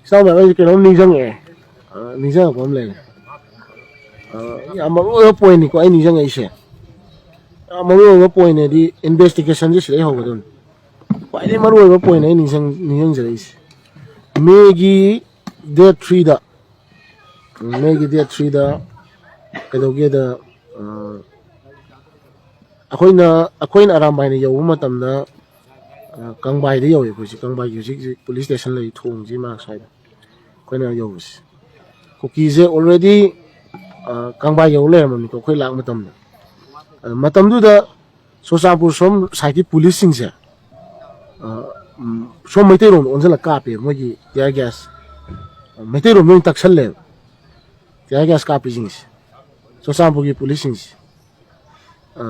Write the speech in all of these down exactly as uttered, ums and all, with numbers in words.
ꯏꯆꯥꯎ ꯃꯌꯥꯝ, ꯑꯩꯁꯦ ꯀꯩꯅꯣꯝ ꯅꯤꯡꯁꯤꯡꯉꯛꯑꯦ꯫ ꯑ, ꯅꯤꯡꯁꯤꯡꯉꯛꯄ ꯑꯃ ꯂꯩꯔꯦ꯫ ꯑ, ꯌꯥꯝ ꯃꯔꯨ ꯑꯣꯏꯕ ꯄꯣꯏꯟꯅꯤꯀꯣ ꯑꯩ ꯅꯤꯡꯁꯤꯡꯉꯛꯏꯁꯦ꯫ ꯌꯥꯝ ꯃꯔꯨ ꯑꯣꯏꯕ ꯄꯣꯏꯟꯅꯦꯗꯤ ꯏꯟꯚꯦꯁꯇꯤꯒꯦꯁꯟꯁꯦ ꯁꯤꯗꯩ ꯍꯧꯒꯗꯕꯅꯤ꯫ ꯈ꯭ꯋꯥꯏꯗꯒꯤ ꯃꯔꯨ ꯑꯣꯏꯕ ꯄꯣꯏꯟ ꯑꯩ ꯅꯤꯡꯁꯤꯡ-, ꯅꯤꯡꯁꯤꯡꯖꯔꯛꯏꯁꯦ꯫ ꯃꯦꯒꯤ ꯗꯦꯠ ꯊ꯭ꯔꯤꯗ, ꯃꯦꯒꯤ ꯗꯦꯠ ꯊ꯭ꯔꯤꯗ ꯀꯩꯗꯧꯒꯦꯗ, ꯑ, ꯑꯩꯈꯣꯏꯅ, ꯑꯩꯈꯣꯏꯅ ꯑꯔꯥꯝꯕꯥꯏꯅ ꯌꯧꯕ ꯃꯇꯝꯗ, ꯑ, ꯀꯪꯕꯥꯏꯗ ꯌꯧꯋꯦ ꯑꯩꯈꯣꯏꯁꯦ꯫ ꯀꯪꯕꯥꯏꯒꯤ ꯍꯧꯖꯤꯛ ꯍꯧꯖꯤꯛ ꯄꯨꯂꯤꯁ ꯁ꯭ꯇꯦꯁꯟ ꯂꯩ, ꯊꯣꯡꯁꯤ ꯃꯥ ꯁ꯭ꯋꯥꯏꯗ꯫ ꯑꯩꯈꯣꯏꯅ ꯌꯧꯕꯁꯦ꯫ ꯀꯨꯀꯤꯁꯦ already, ꯑ, ꯀꯪꯕꯥꯏ ꯌꯧ ꯂꯩꯔꯝꯃꯕꯅꯤꯀꯣ ꯑꯩꯈꯣꯏ ꯂꯥꯛ ꯃꯇꯝꯗ꯫ ꯑ, ꯃꯇꯝꯗꯨꯗ ꯆꯨꯔꯆꯥꯟꯄꯨꯔ ꯁꯣꯝ ꯁꯥꯏꯠꯀꯤ ꯄꯨꯂꯤꯁꯁꯤꯡꯁꯦ, ꯑ, ꯎꯝ, ꯁꯣꯝ ꯃꯩꯇꯩꯔꯣꯝꯗ ꯑꯣꯟꯁꯤꯜꯂꯒ ꯀꯥꯞꯄꯦꯕ ꯃꯣꯏꯒꯤ tear gas꯫ ꯃꯩꯇꯩꯔꯣꯝꯗ ꯑꯣꯏꯅ ꯇꯛꯁꯜꯂꯦꯕ tear gas ꯀꯥꯞꯄꯤꯁꯤꯡꯁꯦ꯫ ꯆꯨꯔꯆꯥꯟꯄꯨꯔꯒꯤ ꯄꯨꯂꯤꯁꯁꯤꯡꯁꯦ꯫ ꯑ,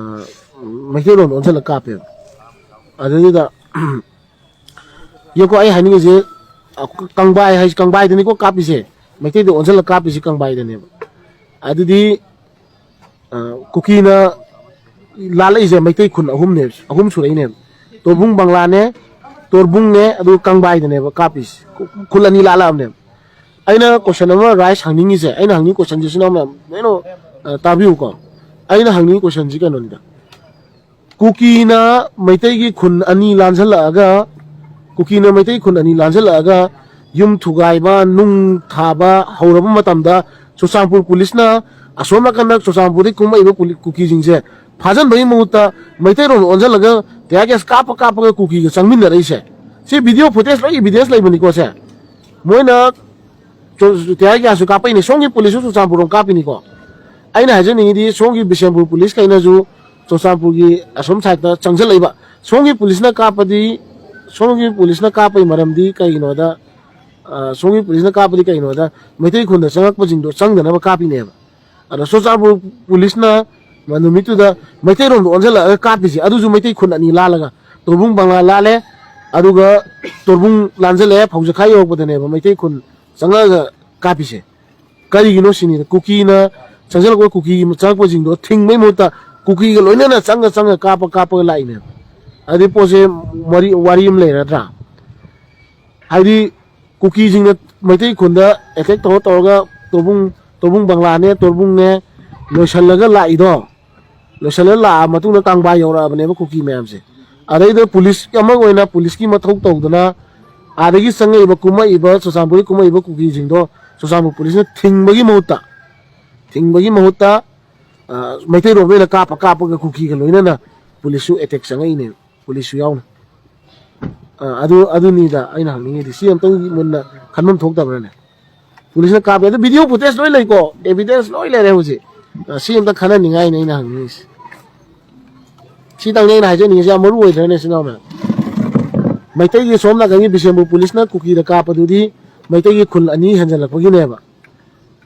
ꯃꯩꯇꯩꯂꯣꯟꯗ ꯑꯣꯟꯁꯤꯜꯂꯒ ꯀꯥꯞꯄꯦꯕ꯫ ꯑꯗꯨꯗꯨꯗ, ꯌꯦꯡꯀꯣ, ꯑꯩ ꯍꯥꯏꯅꯤꯡꯉꯤꯁꯦ, ꯑ, ꯀꯪꯕꯥꯏ ꯍꯥꯏꯁꯦ, ꯀꯪꯕꯥꯏꯗꯅꯤꯀꯣ ꯀꯥꯞꯄꯤꯁꯦ, ꯃꯩꯇꯩꯗ ꯑꯣꯟꯁꯤꯜꯂꯒ ꯀꯥꯞꯄꯤꯁꯦ ꯀꯪꯕꯥꯏꯗꯅꯦꯕ꯫ ꯑꯗꯨꯗꯤ, ꯑ, ꯀꯨꯀꯤꯅ ꯂꯥꯜꯂꯛꯏꯁꯦ ꯃꯩꯇꯩ ꯈꯨꯟ ꯑꯍꯨꯝꯅꯦꯕ, ꯑꯍꯨꯝ ꯁꯨꯔꯛꯏꯅꯦꯕ꯫ ꯇꯣꯔꯕꯨꯡ ꯕꯪꯂꯥꯅꯦ, ꯇꯣꯔꯕꯨꯡꯅꯦ, ꯑꯗꯨꯒ ꯀꯪꯕꯥꯏꯗꯅꯦꯕ ꯀꯥꯞꯄꯤꯁꯦ꯫ ꯈꯨ-, ꯈꯨꯜ ꯑꯅꯤ ꯂꯥꯜꯂꯛꯑꯕꯅꯦꯕ꯫ ꯑꯩꯅ question ꯑꯃ rise ꯍꯪꯅꯤꯡꯉꯤꯁꯦ, ꯑꯩꯅ ꯍꯪꯅꯤꯡꯉꯤ questionꯁꯦ ꯁꯤꯅ ꯑꯃ ꯂꯣꯏꯅ, ꯑ, ꯇꯥꯕꯤꯌꯨꯀꯣ꯫ ꯑꯩꯅ ꯍꯪꯅꯤꯡꯉꯤ questionꯁꯤ ꯀꯩꯅꯣꯅꯤꯗ, ꯀꯨꯀꯤꯅ ꯃꯩꯇꯩꯒꯤ ꯈꯨꯟ ꯑꯅꯤ ꯂꯥꯟꯁꯤꯜꯂꯛꯑꯒ, ꯀꯨꯀꯤꯅ ꯃꯩꯇꯩ ꯈꯨꯟ ꯑꯅꯤ ꯂꯥꯟꯁꯤꯜꯂꯛꯑꯒ ꯌꯨꯝ ꯊꯨꯒꯥꯏꯕ, ꯅꯨꯡ ꯊꯥꯕ ꯍꯧꯔꯕ ꯃꯇꯝꯗ ꯆꯨꯔꯆꯥꯟꯄꯨꯔ ꯄꯨꯂꯤꯁꯅ ꯑꯁꯣꯝ ꯅꯥꯀꯟꯗ ꯆꯨꯔꯆꯥꯟꯄꯨꯔꯗꯒꯤ ꯀꯨꯝꯃꯛꯏꯕ ꯄꯨꯂꯤ-, ꯀꯨꯀꯤꯁꯤꯡꯁꯦ ꯐꯥꯖꯤꯟꯕꯒꯤ ꯃꯍꯨꯠꯇ ꯃꯩꯇꯩꯔꯣꯝꯗ ꯑꯣꯟꯁꯤꯜꯂꯒ tear gas ꯀꯥꯞꯄ ꯀꯥꯞꯄꯒ ꯀꯨꯀꯤꯒ ꯆꯪꯃꯤꯟꯅꯔꯛꯏꯁꯦ꯫ ꯁꯤ video footage ꯂꯣꯏ evidence ꯂꯩꯕꯅꯤꯀꯣ ꯁꯦ꯫ ꯃꯣꯏꯅ ꯆꯨ-, tear gasꯁꯨ ꯀꯥꯞꯄꯛꯏꯅꯦ꯫ ꯁꯣꯝꯒꯤ ꯄꯨꯂꯤꯁꯁꯨ ꯆꯨꯔꯆꯥꯟꯄꯨꯔꯔꯣꯝ ꯀꯥꯞꯄꯤꯅꯤꯀꯣ꯫ ꯑꯩꯅ ꯍꯥꯏꯖꯅꯤꯡꯉꯤꯗꯤ ꯁꯣꯝꯒꯤ ꯕꯤꯁꯦꯝꯄꯨꯔ ꯄꯨꯂꯤꯁ ꯀꯩꯅꯁꯨ ꯆꯨꯔꯆꯥꯟꯄꯨꯔꯒꯤ ꯑꯁꯣꯝ side ꯇ ꯆꯪꯁꯤꯜꯂꯛꯏꯕ꯫ ꯁꯣꯝꯒꯤ ꯄꯨꯂꯤꯁꯅ ꯀꯥꯞꯄꯗꯤ, ꯁꯣꯝꯒꯤ ꯄꯨꯂꯤꯁꯅ ꯀꯥꯞꯄꯒꯤ ꯃꯔꯝꯗꯤ ꯀꯩꯒꯤꯅꯣꯗ, ꯑ, ꯁꯣꯝꯒꯤ ꯄꯨꯂꯤꯁꯅ ꯀꯥꯞꯄꯗꯤ ꯀꯩꯒꯤꯅꯣꯗ ꯃꯩꯇꯩ ꯈꯨꯟꯗ ꯆꯪꯉꯛꯄꯁꯤꯡꯗꯣ ꯆꯪꯗꯅꯕ ꯀꯥꯞꯄꯤꯅꯦꯕ꯫ ꯑꯗꯣ ꯆꯨꯔꯆꯥꯟꯄꯨꯔ ꯄꯨꯂꯤꯁꯅ ꯃ-, ꯅꯨꯃꯤꯠꯇꯨꯗ ꯃꯩꯇꯩꯔꯣꯝꯗ ꯑꯣꯟꯁꯤꯜꯂꯛꯑꯒ ꯀꯥꯞꯄꯤꯁꯦ, ꯑꯗꯨꯁꯨ ꯃꯩꯇꯩ ꯈꯨꯟ ꯑꯅꯤ ꯂꯥꯜꯂꯒ, ꯇꯣꯔꯕꯨꯡ ꯕꯪꯂꯥ ꯂꯥꯜꯂꯦ, ꯑꯗꯨꯒ ꯇꯣꯔꯕꯨꯡ ꯂꯥꯟꯖꯜꯂꯛꯑꯦ, ꯐꯧꯖꯈꯥꯏ ꯌꯧꯔꯛꯄꯗꯅꯦꯕ ꯃꯩꯇꯩ ꯈꯨꯟ ꯆꯪꯉꯛꯑꯒ ꯀꯥꯞꯄꯤꯁꯦ꯫ ꯀꯔꯤꯒꯤꯅꯣ ꯁꯤꯅꯤꯗ, ꯀꯨꯀꯤꯅ ꯆꯪꯁꯤꯜꯂꯛꯄ, ꯀꯨꯀꯤ ꯆꯪꯉꯛꯄꯁꯤꯡꯗꯣ ꯊꯤꯡꯕꯩ ꯃꯍꯨꯠꯇ ꯀꯨꯀꯤꯒ ꯂꯣꯏꯅꯅ ꯆꯪꯉ ꯆꯪꯉ ꯀꯥꯞꯄ ꯀꯥꯞꯄꯒ ꯂꯥꯛꯏꯅꯦꯕ꯫ ꯑꯗꯨꯗꯤ ꯄꯣꯠꯁꯦ ꯋꯥꯔꯤ, ꯋꯥꯔꯤ ꯑꯃ ꯂꯩꯔꯗ꯭ꯔꯥ? ꯍꯥꯏꯗꯤ ꯀꯨꯀꯤꯁꯤꯡꯅ ꯃꯩꯇꯩ ꯈꯨꯟꯗ ꯑꯦꯇꯦꯛ ꯇꯧꯔ ꯇꯧꯔꯒ ꯇꯣꯔꯕꯨꯡ ꯇꯣꯔꯕꯨꯡ ꯕꯪꯂꯥꯅꯦ, ꯇꯣꯔꯕꯨꯡꯅꯦ, ꯂꯣꯏꯁꯤꯜꯂꯒ ꯂꯥꯛꯏꯗꯣ, ꯂꯣꯏꯁꯤꯜꯂꯒ ꯂꯥꯛꯑ ꯃꯇꯨꯡꯗ ꯀꯥꯡꯕꯥ ꯌꯧꯔꯛꯑꯕꯅꯦꯕ ꯀꯨꯀꯤ ꯃꯌꯥꯝꯁꯦ꯫ ꯑꯗꯩꯗ ꯄꯨꯂꯤꯁ ꯑꯃ ꯑꯣꯏꯅ ꯄꯨꯂꯤꯁꯀꯤ ꯃꯊꯧ ꯇꯧꯗꯅ ꯑꯥꯗꯒꯤ ꯆꯪꯉꯛꯏꯕ, ꯀꯨꯝꯃꯛꯏꯕ, ꯆꯨꯔꯆꯥꯟꯄꯨꯔꯗꯒꯤ ꯀꯨꯝꯃꯛꯏꯕ ꯀꯨꯀꯤꯁꯤꯡꯗꯣ ꯆꯨꯔꯆꯥꯟꯄꯨꯔ ꯄꯨꯂꯤꯁꯅ ꯊꯤꯡꯕꯒꯤ ꯃꯍꯨꯠꯇ, ꯊꯤꯡꯕꯒꯤ ꯃꯍꯨꯠꯇ, ꯑ, ꯃꯩꯇꯩꯔꯣꯝꯗ ꯑꯣꯏꯅ ꯀꯥꯞꯄ ꯀꯥꯞꯄꯒ ꯀꯨꯀꯤꯒ ꯂꯣꯏꯅꯅ ꯄꯨꯂꯤꯁꯁꯨ ꯑꯦꯇꯦꯛ ꯆꯪꯉꯛꯏꯅꯦ, ꯄꯨꯂꯤꯁꯁꯨ ꯌꯥꯎꯅ꯫ ꯑ, ꯑꯗꯨ, ꯑꯗꯨꯅꯤꯗ ꯑꯩꯅ ꯍꯪꯅꯤꯡꯉꯤꯗꯤ, ꯁꯤ ꯑꯝꯇꯪ ꯃꯨꯟꯅ ꯈꯟꯐꯝ ꯊꯣꯛꯇꯕ꯭ꯔꯥꯅꯦ? ꯄꯨꯂꯤꯁꯅ ꯀꯥꯞꯄꯦ꯫ ꯑꯗꯨ ꯚꯤꯗꯤꯑꯣ ꯐꯨꯇꯦꯖ ꯂꯣꯏ ꯂꯩꯀꯣ, ꯑꯦꯚꯤꯗꯦꯟꯁ ꯂꯣꯏ ꯂꯩꯔꯦ ꯍꯧꯖꯤꯛ꯫ ꯑ, ꯁꯤ ꯑꯝꯇ ꯈꯟꯅꯅꯤꯡꯉꯥꯏꯅꯦ ꯑꯩꯅ ꯍꯪꯅꯤꯡꯉꯤꯁꯦ꯫ ꯁꯤꯇꯪꯅꯦ ꯑꯩꯅ ꯍꯥꯏꯖꯅꯤꯡꯉꯤꯁꯦ, ꯌꯥꯝ ꯃꯔꯨ ꯑꯣꯏꯗ꯭ꯔꯅꯦ, ꯏꯆꯤꯟ ꯏꯅꯥꯎ ꯃꯌꯥꯝ? ꯃꯩꯇꯩꯒꯤ ꯁꯣꯝ ꯅꯥꯀꯟꯒꯤ ꯕꯤꯁꯦꯝꯄꯨꯔ ꯄꯨꯂꯤꯁꯅ ꯀꯨꯀꯤꯗ ꯀꯥꯞꯄꯗꯨꯗꯤ ꯃꯩꯇꯩꯒꯤ ꯈꯨꯜ ꯑꯅꯤ ꯍꯦꯟꯖꯜꯂꯛꯄꯒꯤꯅꯦꯕ꯫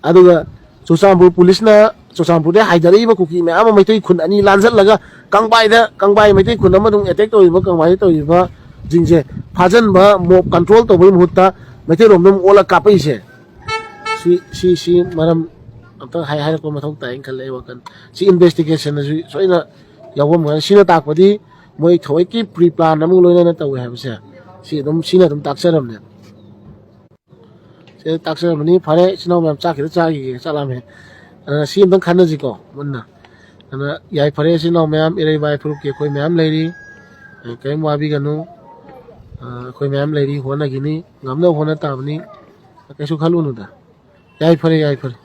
ꯑꯗꯨꯒ ꯆꯨꯔꯆꯥꯟꯄꯨꯔ ꯄꯨꯂꯤꯁꯅ ꯆꯨꯔꯆꯥꯟꯄꯨꯔꯗꯩ ꯍꯥꯏꯗꯔꯛꯏꯕ ꯀꯨꯀꯤ ꯃꯌꯥꯝ ꯑꯃ ꯃꯩꯇꯩ ꯈꯨꯟ ꯑꯅꯤ ꯂꯥꯟꯖꯜꯂꯒ ꯀꯪꯕꯥꯏꯗ, ꯀꯪꯕꯥꯏ ꯃꯩꯇꯩ ꯈꯨꯟ ꯑꯃꯗ ꯑꯃꯨꯛ ꯑꯦꯇꯦꯛ ꯇꯧꯔꯤꯕ, ꯀꯪꯕꯥꯏꯗ ꯇꯧꯔꯤꯕꯁꯤꯡꯁꯦ ꯐꯥꯖꯟꯕ, ꯃꯣꯞ ꯀꯟꯇ꯭ꯔꯣꯜ ꯇꯧꯕꯒꯤ ꯃꯍꯨꯠꯇ ꯃꯩꯇꯩꯔꯣꯝꯗ ꯑꯃꯨꯛ ꯑꯣꯜꯂ ꯀꯥꯞꯄꯛꯏꯁꯦ꯫ ꯁꯤ, ꯁꯤ, ꯁꯤ ꯃꯔꯝ ꯑꯝꯇꯪ ꯍꯥꯏ-, ꯍꯥꯏꯔꯛꯄ ꯃꯊꯧ ꯇꯥꯏꯅ ꯈꯜꯂꯦ ꯑꯩ ꯋꯥꯈꯜ꯫ ꯁꯤ ꯏꯟꯚꯦꯁꯇꯤꯒꯦꯁꯟꯗꯁꯨ ꯁꯣꯏꯅ ꯌꯥꯎꯐꯝ ꯑꯣꯏꯒꯅꯤ꯫ ꯁꯤꯅ ꯇꯥꯛꯄꯗꯤ ꯃꯣꯏ ꯊꯑꯣꯏꯀꯤ ꯄ꯭ꯔꯤ ꯄ꯭ꯂꯥꯟ ꯑꯃꯒ ꯂꯣꯏꯅꯅ ꯇꯧꯋꯦ ꯍꯥꯏꯕꯁꯦ ꯁꯤ ꯑꯗꯨꯝ, ꯁꯤꯅ ꯑꯗꯨꯝ ꯇꯥꯛꯆꯔꯝꯅꯦ꯫ ꯁꯤ ꯇꯥꯛꯆꯔꯝꯕꯅꯤ꯫ ꯐꯔꯦ, ꯏꯆꯤꯟ ꯏꯅꯥꯎ ꯃꯌꯥꯝ, ꯆꯥꯛ ꯈꯤꯇ ꯆꯥꯈꯤꯒꯦ, ꯆꯥꯛ ꯂꯥꯝꯃꯦ꯫ ꯑ, ꯁꯤ ꯑꯝꯇꯪ ꯈꯟꯅꯁꯤꯀꯣ ꯃꯨꯟꯅ꯫ ꯑꯗꯨꯅ ꯌꯥꯏ, ꯐꯔꯦ, ꯏꯆꯤꯟ ꯏꯅꯥꯎ ꯃꯌꯥꯝ, ꯏꯔꯩ ꯏꯚꯥꯏ ꯐꯨꯔꯨꯞꯀꯤ ꯑꯩꯈꯣꯏ ꯃꯌꯥꯝ ꯂꯩꯔꯤ꯫ ꯑ, ꯀꯔꯤꯝ ꯋꯥꯕꯤꯒꯅꯨ꯫ ꯑ, ꯑꯩꯈꯣꯏ ꯃꯌꯥꯝ ꯂꯩꯔꯤ, ꯍꯣꯠꯅꯈꯤꯅꯤ, ꯉꯝꯅꯕ ꯍꯣꯠꯅ ꯇꯥꯕꯅꯤ꯫ ꯀꯩꯁꯨ ꯈꯜꯂꯨꯅꯨꯗ꯫ ꯌꯥꯏ, ꯐꯔꯦ, ꯌꯥꯏ, ꯐꯔꯦ꯫